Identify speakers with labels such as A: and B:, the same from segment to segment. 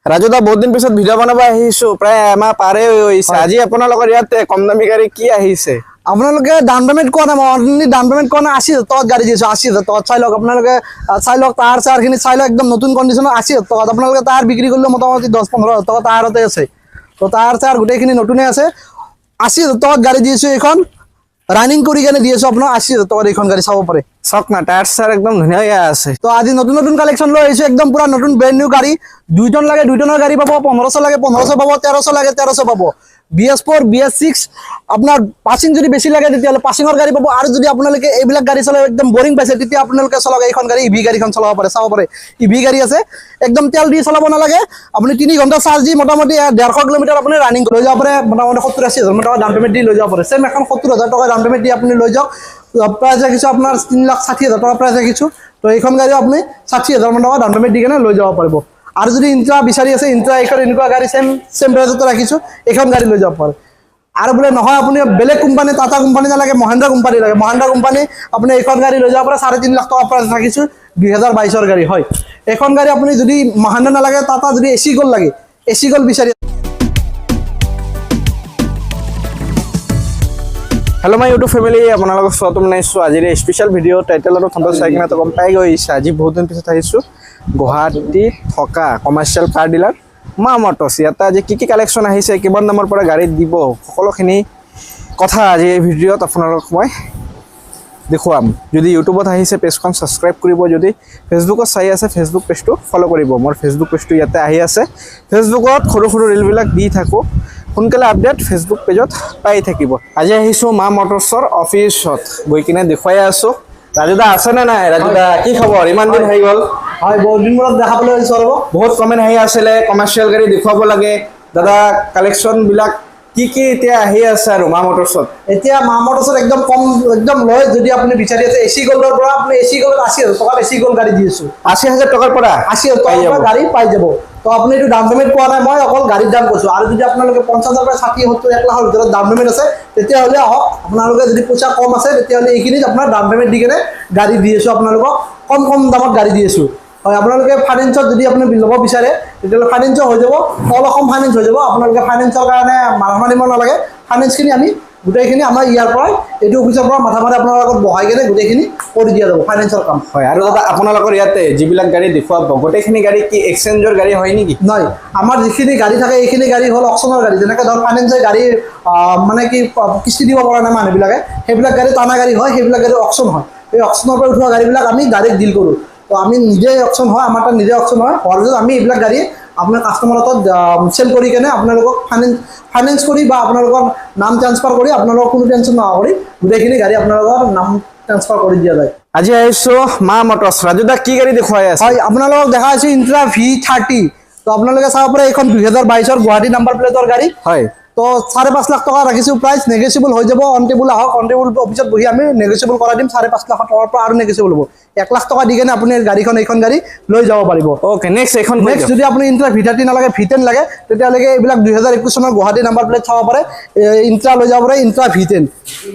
A: ৰাজুদা, বহুত দিন পিছত ভিডিঅ' বনাব আহিছো, প্ৰায় এমাহ পাৰে হৈছে। আজি আপোনালোকৰ ইয়াতে কম দামী গাড়ী কি আহিছে?
B: আপোনালোকে ডাউন পে'মেণ্ট কোৱা নাই, মই অলৰেডি ডাউন পে'মেণ্ট কোৱা নাই। 80,000 টকাত গাড়ী দিছোঁ, 80,000 টকাত। চাই লওক আপোনালোকে, চাই লওক, টায়াৰ চায়াৰখিনি চাই লওক, একদম নতুন কণ্ডিশ্যনত 80,000 টকাত। আপোনালোকে টায়াৰ বিক্ৰী কৰিলেও মোটামুটি 10-15 হাজাৰ টকা টায়াৰতে আছে। তো টায়াৰ চায়াৰ গোটেইখিনি নতুনে আছে। 80,000 টকাত গাড়ী দিছোঁ, এইখন ৰানিং কৰি কেনে দি আছোঁ আপোনাক। 80,000 টকাত এইখন গাড়ী চাব পাৰে।
A: চাওক না, টায়াৰ চায়াৰ একদম ধুনীয়াকে আছে।
B: তো আজি নতুন নতুন কালেকশ্যন লৈ আহিছোঁ, একদম পুৰা নতুন ব্ৰেণ্ড নিউ গাড়ী। 2 টন লাগে, 2 টনৰ গাড়ী পাব। 1500 লাগে, 1500 পাব। 1300 লাগে, 1300 পাব। BS 4, BS 6, আপোনাৰ পাছিং যদি বেছি লাগে, তেতিয়াহ'লে পাছিঙৰ গাড়ী পাব। আৰু যদি আপোনালোকে এইবিলাক গাড়ী চলাই একদম বৰিং পাইছে, তেতিয়া আপোনালোকে চলাওক এইখন গাড়ী, ইভি গাড়ীখন চলাব পাৰে। চাব পাৰে, ইভি গাড়ী আছে, একদম তেল দি চলাব নালাগে। আপুনি 3 ঘণ্টা চাৰ্জ দি মোটামুটি 150 কিলোমিটাৰ আপুনি ৰানিং লৈ যাব পাৰে। মোটামুটি 70-80 হাজাৰ টকা ডাউন পে'মেণ্ট দি লৈ যাব পাৰে। চেম এখন 70,000 টকা ডাউন পে'মেণ্ট দি আপুনি লৈ যাওক। প্ৰাইচ ৰাখিছোঁ আপোনাৰ 3,60,000 টকা প্ৰাইচ ৰাখিছোঁ। তো এইখন গাড়ীও আপুনি 60,000 মান টকা ডাউন পে'মেণ্ট দি কেনে লৈ যাব পাৰিব। আৰু যদি ইণ্ট্ৰা বিচাৰি আছে, ইণ্ট্ৰা এইখন এনেকুৱা গাড়ী চেম চেম প্ৰাইজতে ৰাখিছোঁ, এইখন গাড়ী লৈ যাব পাৰে। আৰু বোলে নহয়, আপুনি বেলেগ কোম্পানী, টাটা কোম্পানী নালাগে, মহেন্দ্ৰা কোম্পানী লাগে, মহেন্দ্ৰা কোম্পানী, আপুনি এইখন গাড়ী লৈ যাব পাৰে। 3.5 লাখ টকা প্ৰাইচ ৰাখিছোঁ, 2022ৰ গাড়ী হয়। এইখন গাড়ী আপুনি যদি মহেন্দ্ৰা নালাগে, টাটা যদি এচি গ'ল্ড লাগে, এচি গ'ল্ড বিচাৰি
A: হেল্ল' my YouTube family, আপোনালোকক স্বাগতম জনাইছোঁ আজিৰ এই স্পেচিয়েল ভিডিঅ'। টাইটেল আৰু থাম্বনেইল চাই কিনে তো গম পাই গৈছে, আজি বহুত দিন পিছত আহিছোঁ গুৱাহাটীত থকা কমাৰ্চিয়েল কাৰ ডিলাৰ মা মটৰ্ছ। ইয়াতে আজি কি কি কালেকশ্যন আহিছে, কিমান দামৰ পৰা গাড়ী দিব, সকলোখিনি কথা আজি এই ভিডিঅ'ত আপোনালোকক মই দেখুৱাম। যদি ইউটিউবত আহিছে, পেজখন ছাবস্ক্ৰাইব কৰিব। যদি ফেচবুকত চাই আছে, ফেচবুক পেজটো ফ'ল' কৰিব। মোৰ ফেচবুক পেজটো ইয়াতে আহি আছে। ফেচবুকত সৰু সৰু ৰিলবিলাক দি থাকোঁ, সোনকালে আপডেট ফেচবুক পেজত পাই থাকিব। আজি আহিছোঁ মা মটৰ্ছৰ অফিচত, গৈ কিনে দেখুৱাই আছোঁ। ৰাজুদা আছেনে নাই? ৰাজুদা, কি খবৰ? ইমান দিন হৈ গ'ল।
B: হয়, বহুত দিন মূৰত দেখা পাবলৈ আহিছোঁ ৰ'ব।
A: বহুত কমেণ্ট আহি আছিলে, কমাৰ্চিয়েল গাড়ী দেখুৱাব লাগে দাদা, কালেকশ্যনবিলাক কি কি এতিয়া আহি আছে আৰু মা মটৰ্ছত?
B: এতিয়া মা মটৰ্ছত একদম কম, একদম লয় যদি আপুনি বিচাৰি আছে, এচি গ'ল্ডৰ পৰা আপুনি এচি গ'ল্ডত 80,000 টকাত এচি গ'ল্ড গাড়ী দি আছোঁ।
A: 80,000 টকাৰ পৰা?
B: 80,000
A: পাই
B: টকাৰ
A: যাব।
B: পৰা গাড়ী পাই যাব। তো আপুনি এইটো ডাউন পে'মেণ্ট পোৱা নাই, মই অকল গাড়ীৰ দাম কৈছোঁ। আৰু যদি আপোনালোকে 50,000 পৰা 60, 70, 1 লাখৰ ভিতৰত ডাউন পে'মেণ্ট আছে, তেতিয়াহ'লে আহক। আপোনালোকে যদি পইচা কম আছে, তেতিয়াহ'লে এইখিনিত আপোনাৰ ডাউন পে'মেণ্ট দি কেনে গাড়ী দি আছোঁ আপোনালোকক, কম কম দামত গাড়ী দি আছোঁ। হয়, আপোনালোকে ফাইনেন্সত যদি আপুনি ল'ব বিচাৰে, তেতিয়াহ'লে ফাইনেন্সো হৈ যাব, অল অসম ফাইনেন্স হৈ যাব। আপোনালোকে ফাইনেন্সৰ কাৰণে মাথা মাৰিব নালাগে। ফাইনেন্সখিনি আমি গোটেইখিনি আমাৰ ইয়াৰ পৰাই, এইটো অফিচৰ পৰা মাথা মাৰি আপোনাৰ লগত বহাই কেনে গোটেইখিনি কৰি দিয়া যাব ফাইনেন্সৰ কাম।
A: হয়, আৰু দাদা, আপোনালোকৰ ইয়াতে যিবিলাক গাড়ী দেখুৱাব, গোটেইখিনি গাড়ী কি এক্সচেঞ্জৰ গাড়ী হয় নেকি?
B: নহয়, আমাৰ যিখিনি গাড়ী থাকে, এইখিনি গাড়ী হ'ল অকশ্যনৰ গাড়ী। যেনেকৈ ধৰক ফাইনেন্সৰ গাড়ী, মানে কি কিস্তি দিব পৰা নাই মানুহবিলাকে, সেইবিলাক গাড়ী টানা গাড়ী হয়, সেইবিলাক গাড়ী অকশ্যন হয়। এই অকশ্যনৰ পৰা উঠোৱা গাড়ীবিলাক আমি ডাইৰেক্ট ডিল কৰোঁ। তো আমি নিজে অকশ্যন হয়, আমাৰ তাত নিজে অকশ্যন হয়। হোৱাৰ পিছত আমি এইবিলাক গাড়ী আপোনাৰ কাষ্টমাৰৰ তাত চেল কৰি কেনে আপোনালোকক ফাইনেন্স ফাইনেন্স কৰি বা আপোনালোকৰ নাম ট্ৰান্সফাৰ কৰি, আপোনালোকক কোনো টেনশ্যন নোহোৱা কৰি গোটেইখিনি গাড়ী আপোনালোকৰ নাম ট্ৰান্সফাৰ কৰি দিয়া যায়।
A: আজি আহিছো মা মটৰ্ছ। ৰাজুদা, কি গাড়ী দেখুৱাই আছে?
B: হয়, আপোনালোকক দেখা হৈছে ইণ্ট্ৰা ভি 30। তো আপোনালোকে চাব পাৰে, এইখন 2022ৰ গুৱাহাটী নাম্বাৰ প্লেটৰ গাড়ী। তো 5.5 লাখ টকা ৰাখিছোঁ প্ৰাইচ, নেগচিয়েবল হৈ যাব। অন টেবুল আহক, অন টেবুল অফিচত বহি আমি নেগচিয়েবল কৰাই দিম। 5.5 লাখ টকাৰ পৰা আৰু নেগচিয়েবল হ'ব। 1 লাখ টকা দি কেনে আপুনি গাড়ীখন, এইখন গাড়ী লৈ যাব পাৰিব।
A: অ'কে, নেক্সট এইখন কৈ
B: নেক্সট
A: দিয়ক।
B: যদি আপুনি ইণ্ট্ৰা ভি 30 নালাগে, ভি 10 লাগে, তেতিয়াহ'লে এইবিলাক 2021 চনৰ গুৱাহাটী নাম্বাৰ প্লেট চাব পাৰে, ইণ্ট্ৰা লৈ যাব পাৰে, ইণ্ট্ৰা ভি 10।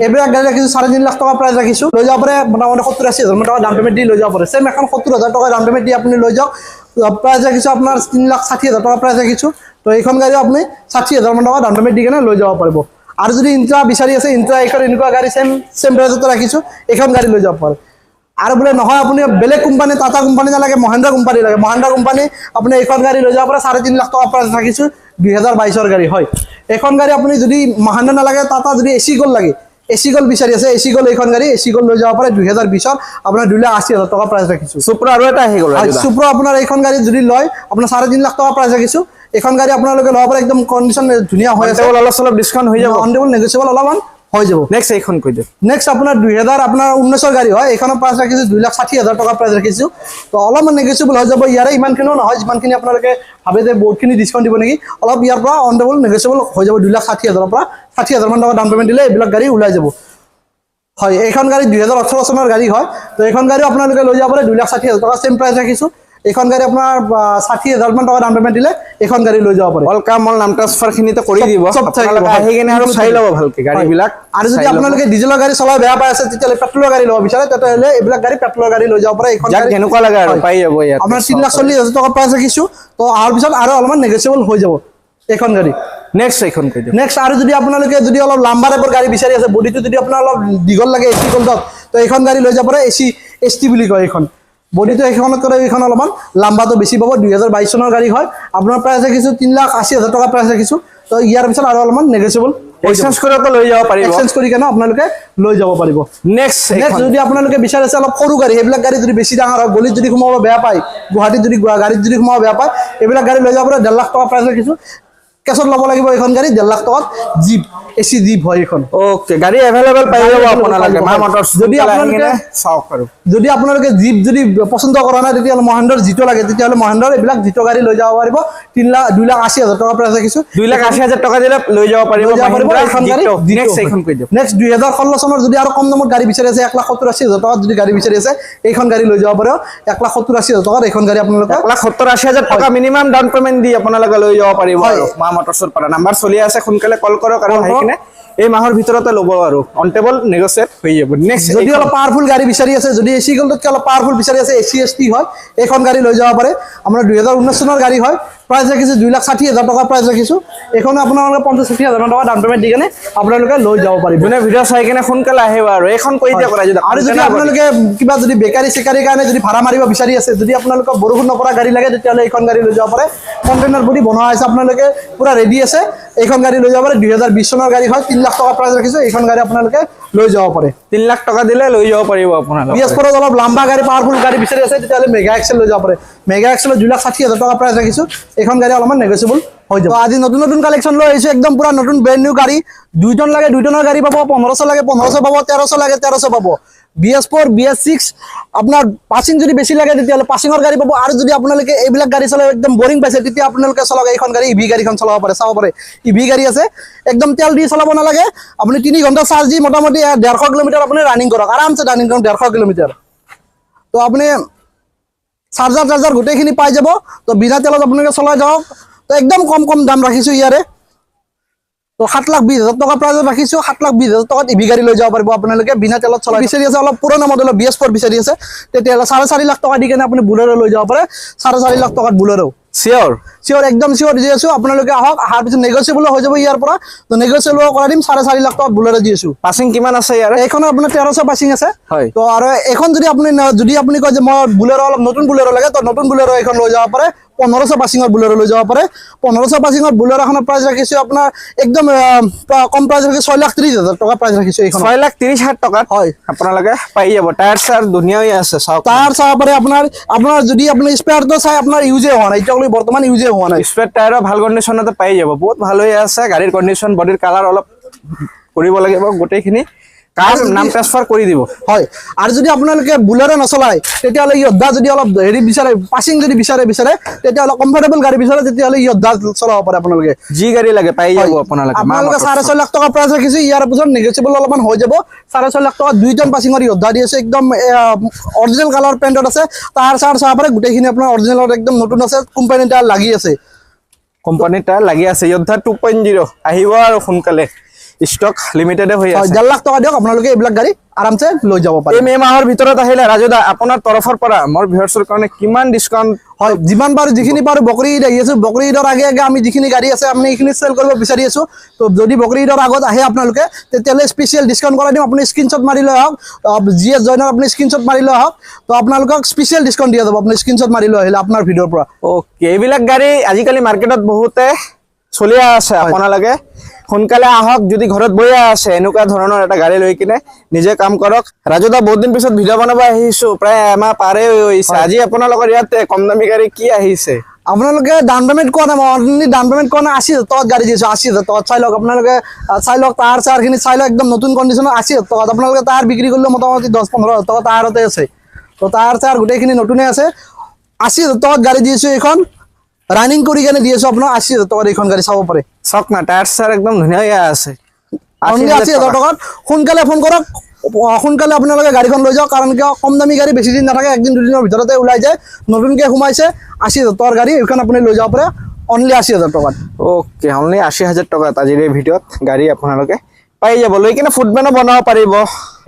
B: এইবিলাক গাড়ী ৰাখিছোঁ 3.5 লাখ টকা প্ৰাইচ ৰাখিছোঁ। লৈ যাব পাৰে, মোটামুটি 70-80 হাজাৰ টকা ডাউন পে'মেণ্ট দি লৈ যাব পাৰে। চেম এখন 70,000 টকা ডাউন পে'মেণ্ট দি আপুনি লৈ যাওক। প্ৰাইচ ৰাখিছোঁ আপোনাৰ 3,60,000 টকা প্ৰাইচ ৰাখিছোঁ। তো এইখন গাড়ীও আপুনি 60,000 মান টকা ডাউন পে'মেণ্ট দি কেনে লৈ যাব পাৰিব। আৰু যদি ইণ্ট্ৰা বিচাৰি আছে, ইণ্ট্ৰা এইখন এনেকুৱা গাড়ী চেম চেম প্ৰাইজতে ৰাখিছোঁ, এইখন গাড়ী লৈ যাব পাৰে। আৰু বোলে নহয়, আপুনি বেলেগ কোম্পানী, টাটা কোম্পানী নালাগে, মহেন্দ্ৰা কোম্পানী লাগে, মহেন্দ্ৰা কোম্পানী, আপুনি এইখন গাড়ী লৈ যাব পাৰে। 3.5 লাখ টকা প্ৰাইচ ৰাখিছোঁ, 2022ৰ গাড়ী হয়। এইখন গাড়ী আপুনি যদি মহেন্দ্ৰা নালাগে, টাটা যদি এচি গ'ল্ড লাগে, এচি গ'ল্ড বিচাৰি আছে, এচি গ'ল্ড এইখন গাড়ী এচি গ'ল্ড লৈ যাব পাৰে। 2020ৰ আপোনাৰ 2,80,000 টকা প্ৰাইচ ৰাখিছোঁ।
A: চুপ্ৰা আৰু এটা আহি গ'ল।
B: হয়।
A: ৰাজুদা।
B: চুপ্ৰ আপোনাৰ এইখন গাড়ী যদি লয়, আপোনাৰ 3.5 লাখ টকা প্ৰাইচ ৰাখিছোঁ। এইখন গাড়ী আপোনালোকে ল'ব পাৰে, একদম কণ্ডিশ্যন ধুনীয়া হৈ আছে।
A: টেবুল অলপ চলপ ডিছকাউণ্ট হৈ যাব।
B: অন টেবুল নেগচিয়েবল অলপমান হৈ যাব।
A: নেক্সট এইখন কৈ দিয়ক।
B: নেক্সট আপোনাৰ দুহেজাৰ আপোনাৰ ঊনৈছৰ গাড়ী হয়। এইখনৰ প্ৰাইচ ৰাখিছোঁ 2,60,000 টকা প্ৰাইচ ৰাখিছোঁ। তো অলপমান নেগচিয়েবল হৈ যাব ইয়াৰে, ইমানখিনিও নহয় যিমানখিনি আপোনালোকে ভাবে যে বহুতখিনি ডিছকাউণ্ট দিব নেকি। অলপ ইয়াৰ পৰা অন টেবুল নেগচিয়েবল হৈ যাব। 2,60,000ৰ পৰা 60,000 মান টকা ডাউন পে'মেণ্ট দিলে এইবিলাক গাড়ী ওলাই যাব। হয়, এইখন গাড়ী 2018 চনৰ গাড়ী হয়। তো এইখন গাড়ীও আপোনালোকে লৈ যাব পাৰে। 2,60,000 টকা চেম প্ৰাইচ ৰাখিছোঁ। এইখন গাড়ী আপোনাৰ 60,000 মান টকা ডাউন পে'মেণ্ট দিলে এইখন গাড়ী লৈ যাব পাৰে।
A: অল কাম অল নাম ট্ৰান্সফাৰ খিনিতো কৰি দিব।
B: চব থাকিব,
A: আপোনালোকে
B: হয়।
A: আহি কিনে আৰু চাই ল'ব ভালকে গাড়ীবিলাক।
B: আৰু যদি
A: চাই ল'ব।
B: আপোনালোকে ডিজেলৰ গাড়ী চলাই বেয়া পাই আছে, তেতিয়াহ'লে পেট্ৰলৰ গাড়ী ল'ব বিচাৰে, তেতিয়াহ'লে এইবিলাক গাড়ী পেট্ৰলৰ গাড়ী লৈ যাব পাৰে। এইখন
A: যাক
B: গাড়ী
A: যেনেকুৱা লাগে আৰু
B: হয়।
A: পাই যাব ইয়াত।
B: আপোনাৰ 3,40,000 টকা প্ৰাইচ ৰাখিছো। তো অহাৰ পিছত আৰু অলপমান নেগচিয়েবল হৈ যাব এইখন গাড়ী।
A: নেক্সট এইখন কৈ দিয়ক।
B: নেক্সট আৰু যদি আপোনালোকে যদি অলপ লাম্বা টাইপৰ গাড়ী বিচাৰি আছে, বডিটো যদি আপোনাৰ অলপ দীঘল লাগে এচি গল্ডত, তো এইখন গাড়ী লৈ যাব পাৰে। এচি এছ টি বুলি কয় এইখন। বডিটো এইখনত কৰে এইখন অলপমান লাম্বাটো বেছি পাব। 2022 চনৰ গাড়ী হয়। আপোনাৰ প্ৰাইচ ৰাখিছোঁ 3,80,000 টকা প্ৰাইচ ৰাখিছোঁ। তো ইয়াৰ পিছত আৰু অলপমান নেগচিয়েবল।
A: এক্সচেঞ্জ কৰিতো লৈ যাব পাৰিব।
B: এক্সচেঞ্জ কৰি কেনে আপোনালোকে লৈ যাব পাৰিব।
A: নেক্সট।
B: নেক্সট যদি আপোনালোকে বিচাৰিছে অলপ সৰু গাড়ী, সেইবিলাক গাড়ী যদি বেছি ডাঙৰ হয়, গলিত যদি সোমাব বেয়া পায়, গুৱাহাটীত যদি গাড়ীত যদি সোমাব বেয়া পায়, এইবিলাক গাড়ী লৈ যাব পাৰে। 1.5 লাখ টকা প্ৰাইচ ৰাখিছোঁ। কেছত ল'ব লাগিব এইখন গাড়ী। 1.5 লাখ টকাত জীপ, এচি জীপ হয় এইখন।
A: অ'কে, গাড়ী এভেইলেবল পাই
B: গাড়ী
A: যাব
B: available
A: আপোনালোকে
B: পাই
A: মা
B: যাব।
A: মটৰ্ছ।
B: যদি আপোনালোকে
A: চাওক আৰু
B: যদি আপোনালোকে জীপ যদি পচন্দ কৰা নাই, তেতিয়াহ'লে মহেন্দ্ৰৰ জিটো লাগে, তেতিয়াহ'লে মহেন্দ্ৰৰ এইবিলাক জিটো গাড়ী লৈ যাব পাৰিব। 3 লাখ, 2,80,000 টকা প্ৰাইচ ৰাখিছোঁ।
A: 2,80,000 টকা দিলে লৈ যাব পাৰিব।
B: লৈ যাব পাৰিব এইখন গাড়ী।
A: নেক্সট এইখন কৈ দিয়ক।
B: নেক্সট 2016 চনৰ যদি আৰু কম দামত গাড়ী বিচাৰি আছে, 1,70-80 হাজাৰ টকাত যদি গাড়ী বিচাৰি আছে, এইখন গাড়ী লৈ যাব পাৰিব। 1,70-80 হাজাৰ টকাত এইখন গাড়ী আপোনালোকে
A: 1,70-80 হাজাৰ টকা মিনিমাম ডাউন পেমেণ্ট দি আপোনালোকে লৈ যাব পাৰিব।
B: হয়।
A: আৰু মা মটৰ্ছৰ পৰা নাম্বাৰ চলি আছে, সোনকালে কল কৰক আৰু আহি
B: কৰক।
A: কিনে এই মাহৰ ভিতৰতে ল'ব আৰু অন টেবল নেগচিয়েট হৈ যাব। নেক্সট।
B: যদি অলপ পাৱাৰফুল গাড়ী বিচাৰি আছে, যদি এচি গল্ডতকৈ অলপ পাৱাৰফুল বিচাৰি আছে, এচি এছ টি হয়, এইখন গাড়ী লৈ যাব পাৰে। আপোনাৰ 2019 চনৰ গাড়ী হয়। প্ৰাইচ ৰাখিছোঁ 2,60,000 টকা প্ৰাইচ ৰাখিছোঁ। এইখনো আপোনালোকে 50-60 হাজাৰ টকা ডাউন পে'মেণ্ট দি কেনে আপোনালোকে লৈ যাব পাৰিব।
A: যোনে ভিডিঅ' চাই কিনে সোনকালে আহিব আৰু এইখন কৰি দিয়ক ৰাজু দা।
B: আৰু যদি আপোনালোকে কিবা যদি বেকাৰী চেকাৰীৰ কাৰণে যদি ভাড়া মাৰিব বিচাৰি আছে, যদি আপোনালোকক বৰষুণ নপৰা গাড়ী লাগে, তেতিয়াহ'লে এইখন গাড়ী লৈ যাব পাৰে। কণ্টেইনাৰ বডি বনোৱা হৈছে, আপোনালোকে পূৰা ৰেডি আছে। এইখন গাড়ী লৈ যাব পাৰে। 2020 চনৰ গাড়ী হয়। 3 লাখ টকা প্ৰাইচ ৰাখিছোঁ। এইখন গাড়ী আপোনালোকে লৈ যাব পাৰে।
A: 3 লাখ টকা দিলে লৈ যাব পাৰিব আপোনালোকে।
B: বি এছ ফ'ৰত অলপ লম্বা গাড়ী, পাৱাৰফুল গাড়ী বিচাৰি আছে, তেতিয়াহ'লে মেগা এক্সেল লৈ যাব পাৰে। মেগা এক্সেলত 2,60,000 টকা প্ৰাইচ ৰাখিছোঁ। এইখন গাড়ী অলপমান নেগচিয়েবল হৈ যাব। আজি নতুন নতুন কালেকশ্যন লৈ আহিছোঁ, একদম পূৰা নতুন ব্ৰেণ্ড নিউ গাড়ী। দুইজন লাগে দুইজনৰ গাড়ী পাব, 1500 লাগে 1500 পাব, 1300 লাগে 1300 পাব। BS4, BS6, আপোনাৰ পাছিং যদি বেছি লাগে, তেতিয়াহ'লে পাছিঙৰ গাড়ী পাব। আৰু যদি আপোনালোকে এইবিলাক গাড়ী চলাই একদম বৰিং পাইছে, তেতিয়া আপোনালোকে চলাওক এইখন গাড়ী, ইভি গাড়ীখন চলাব পাৰে। চাব পাৰে, ইভি গাড়ী আছে। একদম তেল দি চলাব নালাগে। আপুনি 3 ঘণ্টা চাৰ্জ দি মোটামুটি 150 কিলোমিটাৰ আপুনি ৰানিং কৰক, আৰামছে ৰানিং কৰক 150 কিলোমিটাৰ। তো আপুনি চাৰ্জাৰ চাৰ্জাৰ গোটেইখিনি পাই যাব। তো বিনা তেলত আপোনালোকে চলাই যাওক। তো একদম কম কম দাম ৰাখিছোঁ ইয়াৰে। তো 7,20,000 টকা প্ৰাইজত ৰাখিছোঁ। 7,20,000 টকাত ইভি গাড়ী লৈ যাব পাৰিব আপোনালোকে বিনা তেলত চলাই। বিচাৰি আছে অলপ পুৰণা মডেলৰ BS4 বিচাৰি আছে, তেতিয়াহ'লে 4.5 লাখ টকা দি কেনে আপুনি বুলেৰো লৈ যাব পাৰে। 4.5 লাখ টকাত বুলেৰো।
A: চিয়'ৰ?
B: চিয়'ৰ, একদম চিয়'ৰ দি আছোঁ। আপোনালোকে আহক, অহাৰ পিছত নেগচিয়েবলো হৈ যাব ইয়াৰ পৰা। তো নেগচিয়েবল কৰাই দিম। 4.5 লাখ টকাত বুলেৰো দি আছোঁ।
A: পাছিং কিমান আছে ইয়াৰে?
B: এইখনৰ আপোনাৰ 1300 পাছিং আছে। তো আৰু এইখন যদি আপুনি কয় যে মই বুলেৰো অলপ নতুন বুলেৰো লাগে, তো নতুন বুলেৰো এইখন লৈ যাব পাৰে। 1500 পাছিঙৰ বুলেৰো লৈ যাব পাৰে। 1500 পাছিঙৰ বুলেৰো এখনৰ প্ৰাইচ ৰাখিছোঁ আপোনাৰ একদম কম প্ৰাইচ ৰাখিছোঁ, 6,30,000 টকা প্ৰাইচ ৰাখিছোঁ এইখন।
A: 6,30,000 টকাত
B: হয়।
A: আপোনালোকে পাই যাব। টায়াৰ চায়াৰ ধুনীয়া হৈ আছে, চাওক।
B: টায়াৰ চাব পাৰে আপোনাৰ। আপোনাৰ যদি আপুনি স্পেয়াৰটো চাই, আপোনাৰ ইউজে হোৱা নাই এতিয়ালৈ, বৰ্তমান ইউজে হোৱা নাই।
A: স্পেয়াৰ টায়াৰো ভাল কণ্ডিশ্যনতে পাই যাব। বহুত ভাল হৈ আছে গাড়ীৰ কণ্ডিশ্যন। বডিৰ কালাৰ অলপ কৰিব লাগিব। গোটেইখিনি কাৰ নাম ট্ৰান্সফাৰ কৰি দিব।
B: হয়, আৰু যদি আপোনালোকে বুলেৰো নচলায়, তেতিয়াহ'লে য়োদ্ধা যদি অলপ হেৰি বিচাৰে, পাছিং যদি বিচাৰে বিচাৰে, তেতিয়াহ'লে কমফৰ্টেবল গাড়ী বিচাৰে, তেতিয়াহ'লে য়োদ্ধা চলাব পাৰে আপোনালোকে।
A: যি গাড়ী লাগে পাই যাব আপোনালোকে মা
B: আপোনালোকে
A: মটৰ্ছত।
B: 6.5 লাখ টকা প্ৰাইচ ৰাখিছোঁ। ইয়াৰ পিছত নেগচিয়েবল অলপমান হৈ যাব। 6.5 লাখ টকা 2 টন পাছিঙৰ য়োদ্ধা দি আছে। একদম অৰিজিনেল কালাৰ পেণ্টত আছে। টায়াৰ চায়াৰ চাব পাৰে, গোটেইখিনি আপোনাৰ অৰিজিনেলত একদম নতুন আছে। কোম্পানী টায়াৰ লাগি আছে।
A: কোম্পানীৰ টায়াৰ লাগি আছে। য়োদ্ধা 2.0 আহিব আৰু সোনকালে, ষ্টক লিমিটেডে হৈ আছে।
B: 1.5 লাখ টকা দিয়ক, আপোনালোকে এইবিলাক গাড়ী আৰামছে লৈ যাব পাৰে।
A: এই মে মাহৰ ভিতৰত আহিলে ৰাজুদা, আপোনাৰ তৰফৰ পৰা মোৰ ভিউৱাৰ্ছৰ কাৰণে কিমান ডিছকাউণ্ট?
B: হয়, যিমান পাৰোঁ, যিখিনি পাৰোঁ। বকৰি ঈদ আহি আছোঁ। বকৰি ঈদৰ আগে আগে আমি যিখিনি গাড়ী আছে, আমি এইখিনি চেল কৰিব বিচাৰি আছোঁ। তো যদি বকৰি ঈদৰ আগত আহে আপোনালোকে, তেতিয়াহ'লে স্পেচিয়েল ডিছকাউণ্ট কৰাই দিম। আপুনি স্ক্ৰীনশ্বট মাৰি লৈ আহক, জি এছ জইনৰ আপুনি স্ক্ৰীনশ্বট মাৰি লৈ আহক। তো আপোনালোকক স্পেচিয়েল ডিছকাউণ্ট দিয়া যাব, আপুনি স্ক্ৰীনশ্বট মাৰি লৈ আহিলে আপোনাৰ ভিডিঅ'ৰ পৰা।
A: অ'কে, এইবিলাক গাড়ী আজিকালি মাৰ্কেটত বহুতে চলিয়ে আছে। আপোনালোকে সোনকালে আহক। যদি ঘৰত বহিয়ে আছে, এনেকুৱা ধৰণৰ এটা গাড়ী লৈ কিনে নিজে কাম কৰক। ৰাজুদা, বহুত দিন পিছত ভিডিঅ' বনাব আহিছো, প্ৰায় এমাহ পাৰে হৈছে। আজি আপোনালোকৰ ইয়াতে কম দামী গাড়ী কি আহিছে?
B: আপোনালোকে ডাউন পে'মেণ্ট কোৱা নাই, মই অলৰেডি ডাউন পে'মেণ্ট কোৱা নাই। 80,000 টকাত গাড়ী দিছোঁ, 80,000 টকাত। চাই লওক আপোনালোকে, চাই লওক, টায়াৰ চায়াৰখিনি চাই লওক। একদম নতুন কণ্ডিশ্যনত 80,000 টকাত। আপোনালোকে টায়াৰ বিক্ৰী কৰিলেও মোটামুটি 10-15 হাজাৰ টকা টায়াৰতে আছে। তো টায়াৰ চায়াৰ গোটেইখিনি নতুনে আছে। 80,000 টকাত গাড়ী দিছোঁ। এইখন ৰানিং কৰি কেনে দি আছোঁ আপোনাক 80,000 টকাত। এইখন গাড়ী চাব পাৰে।
A: চাওক না, টায়াৰ চায়াৰ একদম ধুনীয়া আছে।
B: অনলি 80,000 টকাত। সোনকালে ফোন কৰক, সোনকালে আপোনালোকে গাড়ীখন লৈ যাওক। কাৰণ কিয়, কম দামী গাড়ী বেছি দিন নাথাকে, একদিন দুদিনৰ ভিতৰতে ওলাই যায়। নতুনকৈ সোমাইছে, 80,000 টকাৰ গাড়ী এইখন আপুনি লৈ যাব পাৰে। অনলি 80,000 টকাত।
A: অ'কে, অনলি 80,000 টকাত আজিৰ এই ভিডিঅ'ত গাড়ী আপোনালোকে পাই যাব। লৈ কিনে ফুটমেনো বনাব পাৰিব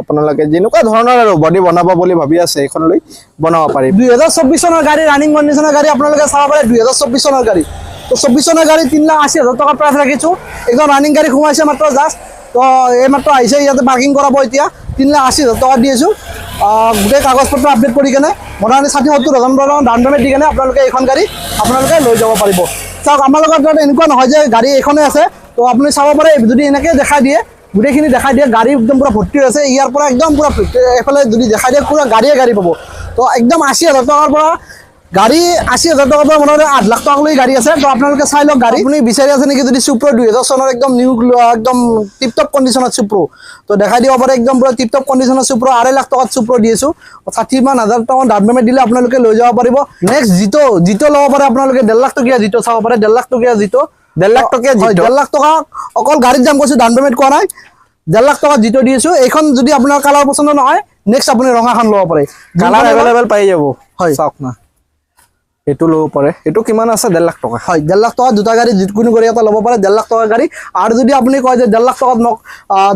A: আপোনালোকে, যেনেকুৱা ধৰণৰ আৰু বডি বনাব বুলি ভাবি আছে, এইখন লৈ বনাব পাৰিব।
B: 2024 চনৰ গাড়ী, ৰানিং কণ্ডিশ্যনৰ গাড়ী আপোনালোকে চাব পাৰে। 2024 চনৰ গাড়ী, তো 24 চনৰ গাড়ী 3,80,000 টকা প্ৰাইচ ৰাখিছোঁ। একদম ৰানিং গাড়ী সোমাইছে মাত্ৰ জাষ্ট, তো এই মাত্ৰ আহিছে, ইয়াতে পাৰ্কিং কৰাব। এতিয়া 3,80,000 টকা দি আছোঁ। গোটেই কাগজ পত্ৰ আপডেট কৰি কেনে মোটামুটি 60-70 হাজাৰ টকা ডাউন পে'মেণ্ট দি কেনে আপোনালোকে এইখন গাড়ী আপোনালোকে লৈ যাব পাৰিব। চাওক, আমাৰ লগত তাত এনেকুৱা নহয় যে গাড়ী এইখনেই আছে। তো আপুনি চাব পাৰে, যদি এনেকৈ দেখাই দিয়ে, গোটেইখিনি দেখাই দিয়ে, গাড়ী একদম পূৰা ভৰ্তি হৈ আছে। ইয়াৰ পৰা একদম পূৰা এইফালে যদি দেখাই দিয়ে, পূৰা গাড়ীয়ে গাড়ী পাব। তো একদম 80,000 টকাৰ পৰা গাড়ী, 80,000 টকাৰ পৰা মোটামুটি 8 লাখ টকালৈ গাড়ী আছে। তো আপোনালোকে চাই লওক গাড়ী। আপুনি বিচাৰি আছে নেকি যদি চুপ্ৰ 2000 চনৰ একদম নিউ, একদম টিপ টপ কণ্ডিশ্যনত চুপ্ৰ, তো দেখাই দিব পাৰে। একদম পূৰা টিপ টপ কণ্ডিশ্যনত চুপ্ৰ, 2.5 লাখ টকাত চুপ্ৰ দি আছোঁ। 60 মান হাজাৰ টকা ডাউন পে'মেণ্ট দিলে আপোনালোকে লৈ যাব পাৰিব। নেক্সট জিটো, জিটো ল'ব পাৰে আপোনালোকে। 1.5 লাখ টকীয়া জিটো চাব পাৰে, 1.5 লাখ টকীয়া জিটো।
A: 1.5 লাখ টকীয়া
B: হয়,
A: জিটো।
B: 1.5 লাখ টকা অকল গাড়ীৰ দাম কৈছোঁ, ডাউন পে'মেণ্ট কোৱা নাই। 1.5 লাখ টকা জিটো দি আছোঁ। এইখন যদি আপোনাৰ কালাৰ পচন্দ নহয়, নেক্সট আপুনি ৰঙাখন ল'ব পাৰে।
A: কালাৰ এভেইলেবল পাই যাব।
B: হয়।
A: চাওক না, এইটো ল'ব পাৰে। এইটো কিমান আছে? 1.5 লাখ টকা।
B: হয়, 1.5 লাখ টকা দুটা গাড়ী, যিকোনো গাড়ী এটা ল'ব পাৰে, 1.5 লাখ টকাৰ গাড়ী। আৰু যদি আপুনি কয় যে 1.5 লাখ টকাত মোক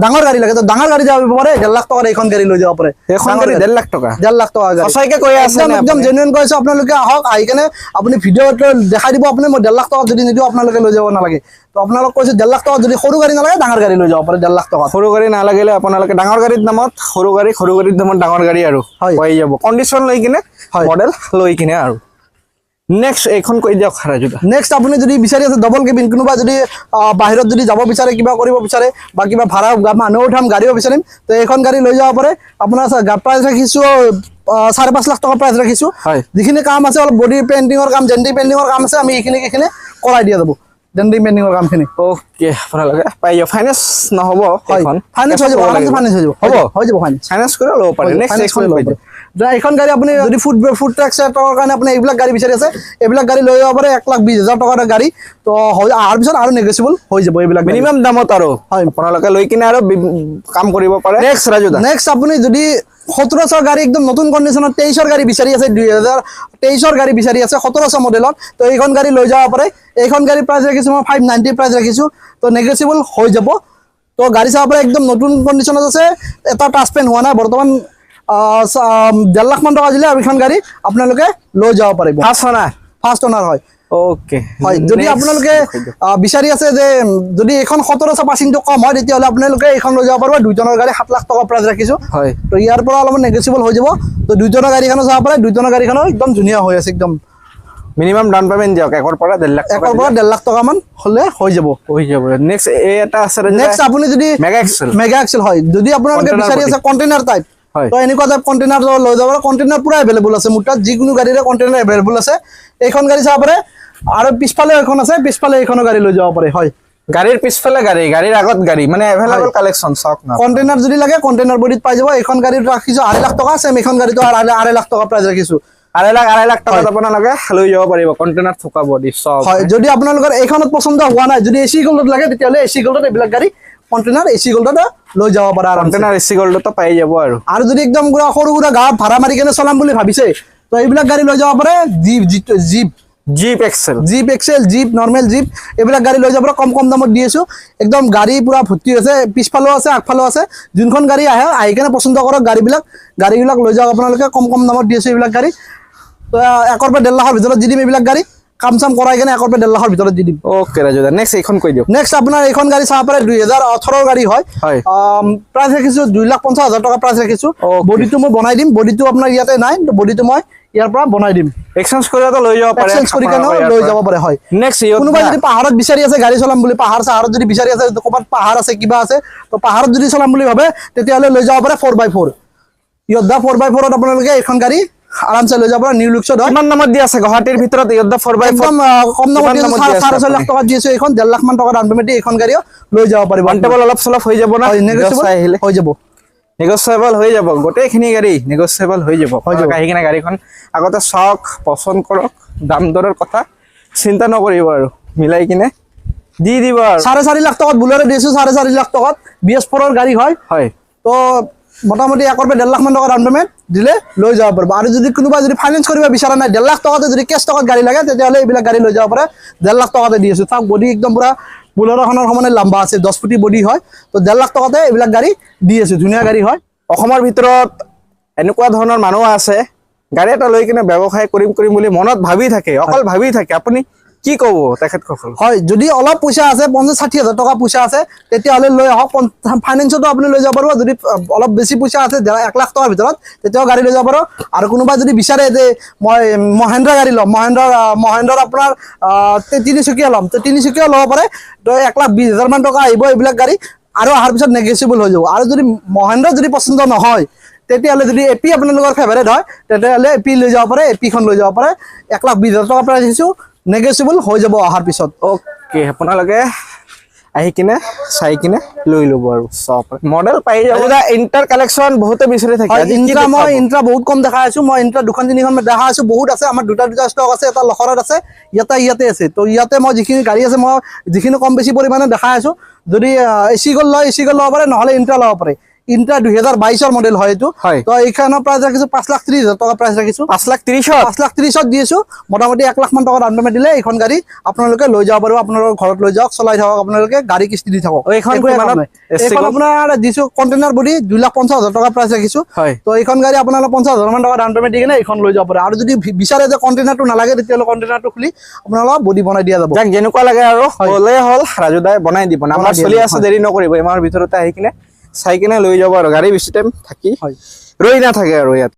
B: ডাঙৰ গাড়ী লাগে, তো ডাঙৰ গাড়ী যাব পাৰে। 1.5 লাখ টকাৰ এইখন গাড়ী লৈ যাব পাৰে।
A: এইখন
B: ডাঙৰ
A: গাড়ী 1.5 লাখ টকা?
B: 1.5 লাখ টকা গাড়ী।
A: সঁচাকে কৈ আছে
B: একদম
A: নে
B: একদম
A: আপুনি?
B: জেনুইন কৈছোঁ। আপোনালোকে আহক, আহি কেনে আপুনি ভিডিঅ' দেখাই দিব। আপুনি মই 1.5 লাখ টকাত যদি নিদিওঁ, আপোনালোকে লৈ যাব নালাগে। তো আপোনালোক কৈছোঁ, 1.5 লাখ টকাত যদি সৰু গাড়ী নালাগে, ডাঙৰ গাড়ী লৈ যাব পাৰে 1.5 লাখ টকাত।
A: সৰু গাড়ী নালাগিলে আপোনালোকে ডাঙৰ গাড়ীৰ দামত সৰু গাড়ী, সৰু গাড়ীৰ দামত ডাঙৰ গাড়ী আৰু পাই যাব, কণ্ডিশ্যন লৈ কিনে, মডেল লৈ কিনে। আৰু নেক্সট এইখন কৈ দিয়ক ৰাজুদা।
B: নেক্সট আপুনি যদি বিচাৰি আছে ডবল কেবিন, কোনোবা যদি বাহিৰত যদি যাব বিচাৰে, কিবা কৰিব বিচাৰে বা কিবা ভাড়া মানুহ উঠাম গাড়ীও বিচাৰিম, তো এইখন গাড়ী লৈ যাব পাৰে। আপোনাৰ প্ৰাইচ ৰাখিছোঁ 5.5 লাখ টকা প্ৰাইচ ৰাখিছোঁ। যিখিনি কাম আছে, অলপ বডি পেইণ্টিঙৰ কাম, ডেণ্টিং পেইণ্টিঙৰ কাম আছে, আমি এইখিনি এইখিনি কৰাই দিয়া যাব, ডেণ্টিং পেইণ্টিঙৰ কামখিনি।
A: অ'কে, আপোনালোকে পাই যাব। ফাইনেন্স নহ'ব?
B: হয়।
A: এইখন
B: ফাইনেন্স হৈ যাব।
A: ল'ব
B: আৰামছে
A: লাগিব।
B: ফাইনেন্স হৈ যাব।
A: হ'ব।
B: হৈ যাব ফাইনেন্স।
A: ফাইনেন্স কৰি ল'ব পাৰে। নেক্সট এইখন কৈ দিয়ক।
B: এইখন গাড়ী আপুনি যদি ফুড ফুড ট্ৰাক ট্ৰাকৰ কাৰণে আপুনি এইবিলাক গাড়ী বিচাৰি আছে, এইবিলাক গাড়ী লৈ যাব পাৰে। 1,20,000 টকাৰ গাড়ী, তো হৈ অহাৰ পিছত আৰু নেগচিয়েবল হৈ যাব এইবিলাক গাড়ী।
A: মিনিমাম দামত আৰু আপোনালোকে লৈ কিনে আৰু কাম কৰিব পাৰে। নেক্সট ৰাজুদা।
B: নেক্সট আপুনি যদি 1700 গাড়ী, একদম নতুন কণ্ডিশ্যনত 23ৰ গাড়ী বিচাৰি আছে, 2023ৰ গাড়ী বিচাৰি আছে 1700 মডেলত, তো এইখন গাড়ী লৈ যাব পাৰে। এইখন গাড়ী প্ৰাইচ ৰাখিছোঁ মই 590 প্ৰাইচ ৰাখিছোঁ, তো নেগচিয়েবল হৈ যাব। তো গাড়ী চাব পাৰে, একদম নতুন কণ্ডিশ্যনত আছে, এটা টাচ পেইণ্ট হোৱা নাই বৰ্তমান। 1.5 লাখমান টকা দিলে আৰু এইখন গাড়ী আপোনালোকে লৈ যাব পাৰিব।
A: ফাৰ্ষ্ট অনাৰ?
B: ফাৰ্ষ্ট অনাৰ হয়। হয়, যদি আপোনালোকে বিচাৰি আছে যে যদি এইখন 1700 পাৰ্চেণ্টটো কম হয়, তেতিয়াহ'লে আপোনালোকে এইখন লৈ যাব পাৰিব। দুইজনৰ গাড়ী 7 লাখ টকা প্ৰাইচ ৰাখিছোঁ। তো ইয়াৰ পৰা অলপমান নেগচিয়েবল হৈ যাব। তো দুইজনৰ গাড়ীখনো চাব পাৰে, দুইজনৰ গাড়ীখনো একদম ধুনীয়া হৈ আছে একদম।
A: মিনিমাম ডাউন পেমেণ্ট দিয়ক 1ৰ পৰা 1.5 লাখ টকা।
B: 1ৰ পৰা 1.5 লাখ টকামান হ'লে হৈ যাব।
A: হৈ যাব। নেক্সট এই এটা আছে।
B: নেক্সট আপুনি যদি
A: মেগা এক্সেল।
B: মেগা এক্সেল হয়, যদি আপোনালোকে
A: Container
B: বিচাৰি আছে
A: body।
B: Container type, তো এনেকুৱা টাইপ কণ্টেইনাৰ লৈ যাব পাৰে। কণ্টেইনাৰ পুৰা এভেইলেবল আছে মোৰ তাত, যিকোনো গাড়ীৰে কণ্টেইনাৰ এভেইলেবল আছে। এইখন গাড়ী চাব পাৰে আৰু পিছফালে এখন আছে, পিছফালে এইখনো গাড়ী লৈ যাব পাৰে, হয়।
A: গাড়ীৰ পিছফালে গাড়ী, গাড়ীৰ আগত গাড়ী, মানে এভেইলেবল কালেকশ্যন চাওক না।
B: কণ্টেইনাৰ যদি লাগে, কণ্টেইনাৰ বডিত পাই যাব। এইখন গাড়ীত ৰাখিছোঁ 2.5 লাখ টকা। চেম এইখন গাড়ীটো 2.5 লাখ টকা প্ৰাইচ ৰাখিছোঁ।
A: 2.5 লাখ, 2.5 লাখ টকাত আপোনালোকে লৈ যাব পাৰিব কণ্টেইনাৰ থকা বডি চব।
B: হয়, যদি আপোনালোকৰ এইখনত পচন্দ হোৱা নাই, যদি এ চি গল্ডত লাগে, তেতিয়াহ'লে এ চি গল্ডত এইবিলাক গাড়ী, কণ্টেইনাৰ এ চি গল্ডত লৈ যাব পাৰে আৰামছে।
A: কণ্টেইনাৰ এ চি গল্ডতো পাই যাব আৰু।
B: আৰু যদি একদম পুৰা সৰু সুৰা গাঁৱত ভাড়া মাৰি কেনে চলাম বুলি ভাবিছে, তো এইবিলাক গাড়ী লৈ যাব পাৰে। Jeep, jeep.
A: Jeep Excel.
B: Jeep Excel, jeep, normal jeep, এইবিলাক গাড়ী লৈ যাব পাৰে। কম কম দামত দি আছোঁ। একদম গাড়ী পুৰা ভৰ্তি আছে, পিছফালেও আছে, আগফালেও আছে। যোনখন গাড়ী আহে, আহি কেনে পচন্দ কৰক গাড়ীবিলাক, গাড়ীবিলাক লৈ যাওক আপোনালোকে। কম কম দামত দি আছোঁ এইবিলাক গাড়ী। তো 1ৰ পৰা 1.5 লাখৰ ভিতৰত দি দিম এইবিলাক গাড়ী। কাম চাম কৰাই কেনে 1ৰ পৰা 1.5 লাখৰ ভিতৰত দি দিম।
A: অ'কে ৰাজুদা, নেক্সট এইখন কৈ দিয়ক।
B: নেক্সট আপোনাৰ এইখন গাড়ী চাব পাৰে, 2018ৰ গাড়ী হয়। প্ৰাইচ ৰাখিছোঁ 2,50,000 টকা প্ৰাইচ ৰাখিছোঁ। বডিটো মই বনাই দিম। বডিটো আপোনাৰ ইয়াতে নাই, বডিটো মই ইয়াৰ পৰা বনাই দিম।
A: এক্সচেঞ্জ কৰি এটা লৈ যাব পাৰে।
B: এক্সচেঞ্জ কৰি কেনেও লৈ যাব পাৰে, হয়।
A: নেক্সট।
B: কোনোবাই যদি পাহাৰত বিচাৰি আছে গাড়ী চলাম বুলি, পাহাৰ চাহাৰত যদি বিচাৰি আছে, ক'ৰবাত পাহাৰ আছে, কিবা আছে, তো পাহাৰত যদি চলাম বুলি ভাবে, তেতিয়াহ'লে লৈ যাব পাৰে 4x4 য়োদ্ধা। 4x4ত আপোনালোকে এইখন গাড়ী আৰামছে লৈ যাব পাৰে। নিউ লুকছত হয়।
A: কিমান দামত দি আছে গুৱাহাটীৰ ভিতৰত য়োদ্ধা 4x4?
B: একদম কম দামত
A: কিমান
B: দি আছো,
A: দামত দি আছে
B: 6.5 লাখ
A: আপুনি?
B: টকাত দি আছো এইখন। 1.5 লাখ মান টকা ডাউন পেমেণ্ট দি এইখন গাড়ীও লৈ যাব পাৰিব।
A: অন টেবল অলপ চলপ হৈ যাব না?
B: হয়, negotiable
A: চাই আহিলে
B: হৈ যাব।
A: নেগচিয়েবল হৈ যাব। গোটেইখিনি গাড়ী নেগচিয়েবল হৈ যাব।
B: হৈ যাব।
A: আহি কিনে গাড়ীখন আগতে চাওক, পচন্দ কৰক, দাম দৰৰ কথা চিন্তা নকৰিব আৰু মিলাই কিনে দি দিব আৰু।
B: 4.5 লাখ টকাত বুলেৰো দিছো, 4.5 লাখ টকাত। BS4ৰ গাড়ী হয়। তো মোটামুটি 1ৰ পৰা 1.5 লাখ মান টকা ডাউন পে'মেণ্ট দিলে লৈ যাব পাৰিব। আৰু যদি কোনোবা যদি ফাইনেন্স কৰিব বিচৰা নাই, 1.5 লাখ টকাতে যদি কেছ টকাত গাড়ী লাগে, তেতিয়াহ'লে এইবিলাক গাড়ী লৈ যাব পাৰে। 1.5 লাখ টকাতে দি আছোঁ। চাওক, বডি একদম পূৰা বুলেৰ'খনৰ সমানে লম্বা আছে, 10 ফুটি বডি হয়। তো 1.5 লাখ টকাতে এইবিলাক গাড়ী দি আছোঁ। ধুনীয়া গাড়ী হয়।
A: অসমৰ ভিতৰত এনেকুৱা ধৰণৰ মানুহ আছে, গাড়ী এটা লৈ কিনে ব্যৱসায় কৰিম কৰিম বুলি মনত ভাবি থাকে, অকল ভাবি থাকে। আপুনি কি ক'ব তেখেতসকল?
B: হয়, যদি অলপ পইচা আছে, 50-60 হাজাৰ টকা পইচা আছে, তেতিয়াহ'লে লৈ আহক। ফাইনেন্সতো আপুনি লৈ যাব পাৰিব। যদি অলপ বেছি পইচা আছে, 1 লাখ টকাৰ ভিতৰত, তেতিয়াও গাড়ী লৈ যাব পাৰিব। আৰু কোনোবা যদি বিচাৰে যে মই মহেন্দ্ৰা গাড়ী ল'ম, মহেন্দ্ৰৰ আপোনাৰ তিনিচুকীয়া ল'ম, তো তিনিচুকীয়া ল'ব পাৰে। তো 1 লাখ 20 হাজাৰ মান টকা আহিব এইবিলাক গাড়ী আৰু অহাৰ পিছত নেগচিয়েবল হৈ যাব। আৰু যদি মহেন্দ্ৰ যদি পচন্দ নহয়, তেতিয়াহ'লে যদি এপি আপোনালোকৰ ফেভাৰেট হয়, তেতিয়াহ'লে এপি লৈ যাব পাৰে। এপিখন লৈ যাব পাৰে। 1 লাখ 20 হাজাৰ টকা প্ৰাইচ দিছোঁ, নেগচিয়েবল হৈ যাব অহাৰ পিছত।
A: অ'কে, আপোনালোকে আহি কিনে চাই কিনে লৈ ল'ব আৰু চব মডেল পাই যাব। ইণ্ট্ৰাৰ কালেকশ্যন বহুতে বিচাৰি থাকে।
B: হয়।
A: আজি কি
B: ইণ্ট্ৰা মই
A: দেখুৱাব?
B: ইণ্ট্ৰা বহুত কম দেখা আছো। মই ইণ্ট্ৰা দুখন তিনিখন দেখা আছো, বহুত আছে। আমাৰ দুটা দুটা ষ্টক আছে, এটা লখৰাত আছে, ইয়াতে ইয়াতে আছে। তো ইয়াতে মই যিখিনি গাড়ী আছে, মই যিখিনি কম বেছি পৰিমাণে দেখাই আছো। যদি এ চি গ'ল লয়, এ চি গ'ল ল'ব পাৰে, নহ'লে ইণ্ট্ৰা ল'ব পাৰে। ইণ্ট্ৰা 2022ৰ মডেল হয় এইটো। তো এইখনৰ প্ৰাইচ ৰাখিছো 5 লাখ 30 হাজাৰ টকা প্ৰাইচ ৰাখিছো।
A: 5 লাখ 30ত?
B: 5 লাখ 30ত দি আছো। মোটামুটি 1 লাখ মান টকা ডাউন পেমেণ্ট দিলে এইখন গাড়ী আপোনালোকে লৈ যাব পাৰিব। আপোনালোকৰ ঘৰত লৈ যাওক, চলাই থাকক, আপোনালোকে গাড়ী কিস্তি দি থাকক।
A: এইখন
B: একোৱে কাম
A: কিমানত
B: নাই।
A: AC
B: এইখন
A: গ'ল?
B: আপোনাৰ দিছো কণ্টেইনাৰ বডি, 2 লাখ 50 হাজাৰ টকা প্ৰাইচ ৰাখিছো। তো এইখন গাড়ী আপোনালোক 50 হাজাৰ মান টকা ডাউন পেমেণ্ট দি কিনে এইখন লৈ যাব পাৰে। আৰু যদি বিচাৰে যে কণ্টেইনাৰটো নালাগে, তেতিয়াহ'লে কণ্টেইনাৰটো খুলি আপোনালোকক বডি বনাই দিয়া যাব।
A: যাক যেনেকুৱা লাগে আৰু ক'লে হ'ল, ৰাজুদাই বনাই দিব। নাম্বাৰ
B: দিয়া
A: চলি
B: যাব,
A: আছে, দেৰি নকৰিব। এই মাহৰ ভিতৰতে আহি কিনে চাই কিনে লৈ যাব আৰু গাড়ী বেছি টাইম থাকি ৰৈ নাথাকে আৰু ইয়াত।